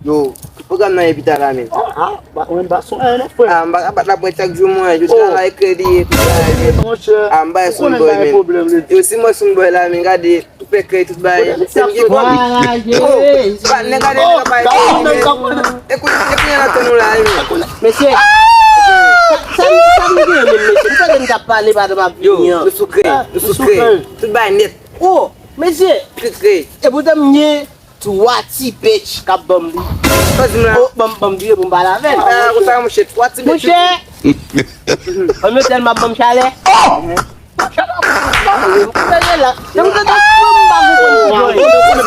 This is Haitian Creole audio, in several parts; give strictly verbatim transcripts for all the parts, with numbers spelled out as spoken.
Yo, ki pwogram nan epi ta la menm? Ah, ba, mwen ba son anyen non, frè. Ah, m pa ka bat la pwent chak jou mwen. Jodi a la e kredi e tout bagay menm. Monchè, ah, m bay son boy menm. Yo, si mwen son boy la menm, gade, tout fè kredi, tout bagay. Se m ki kòb. Oh, bat nèg gade nèg ap bay kredi menm. Ekout, ekout yon antann nou la menm. Mesye, sa m sa m gen menm mesye. M tande n t ap pale pandan m ap vini an. Yo, nou sou kredi, nou sou kredi. Tout bagay nèt. Oh, mesye. Kredi, kredi. Epoutan m gen twa ti bitch k ap ban m li. Sa di m la? Oh, ban m, ban m vire pou m pale avè l. Ah, konsa, monchè, twa ti bitch. Monchè! An yo tèlman ap ban m chalè. Oh! Monchè, pa konn sa, wi. M konnen la. Nan m tande fò m pa konprann ki pwen.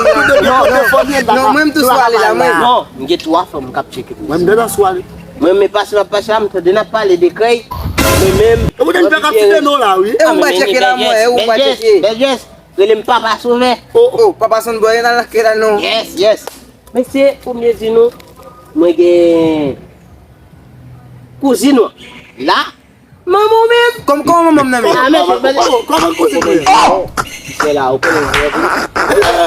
Non, non, non, mwen m tou sou ale la, mwen. Non, m gen twa fanm k ap tcheke pou mwen. Mwen, m tande sou ale. Mwen, men pase m ap pase la, m tande n ap pale de krèy. Mwen menm. E ou tande fè k ap site non la, wi. E ou m pa tcheke la, mwen, e ou m pa tcheke. Bèl jès. Rele m Papa Sovè. Oh, oh, Papa Sonboy, nan lakay la non. Yes, yes. Mesye, pou m te di nou, mwen gen kouzin ou la. Manman w menm. Kòm, kòman manman m nan men? Ah, mesye, kòman kouzin ou ye? Misye la, ou konnen, ou konnen.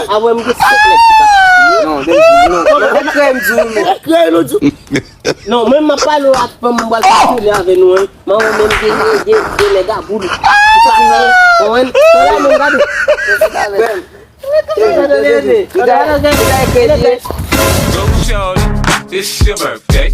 Avè m gen senk nèg ki pa. Non, non, non. Ekrè m di ou, men. Ekrè nou di ou. Non, mwen m ap pale w ak fanm m pral fè toune avè nou an. Manman menm gen gen gen gen nèg a boul. Ou konprann? Tande la menm gade. Go, shorty, it's your birthday.